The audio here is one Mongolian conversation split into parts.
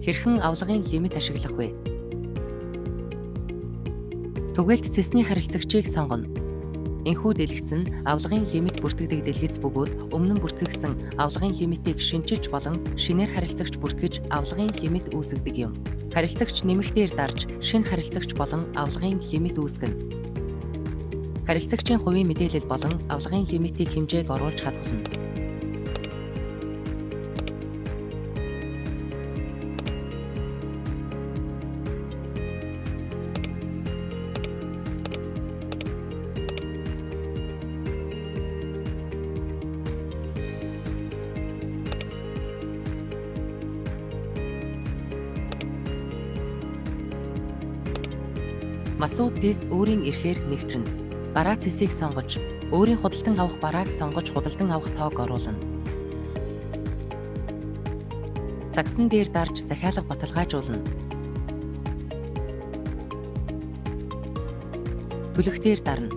Хэрхэн авлагын лимит ашиглах вэ? Түгээлт цэсний харилцагчийг сонгоно. Энэхүү дэлгэц нь авлагын лимит бүртгэдэг дэлгэц бөгөөд өмнө нь бүртгэгдсэн авлагын лимитийг шинэчилж болон шинээр харилцагч бүртгэж авлагын лимит үүсгэдэг юм. Харилцагч нэмэх дээр дарж шинэ харилцагч болон авлагын лимит үүсгэнэ. Харилцагчийн хувийн мэдээлэл болон авлагын лимитийг хэмжээг оруулж хадгална. Масууд Дис өөрийн эрхээр нэвтрэнэ. Бараа цэсийг сонгож, өөрийн худалдан авах барааг сонгож худалдан авах тоог оруулна. Сагсан дээр дарж захиалга баталгаажуулна. Төлөх дээр дарна.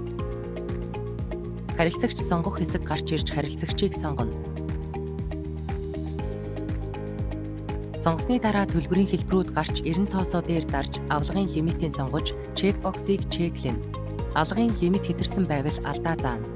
Харилцагч сонгох хэсэг гарч ирж харилцагчийг сонгоно. Сонгосны дараа төлбөрийн хэлбэрүүд гарч 90 тооцоо дээр дарж авлагын лимитийг сонгож check box ыг check лэнэ. Авлагын лимит хэтэрсэн байвал алдаа заана.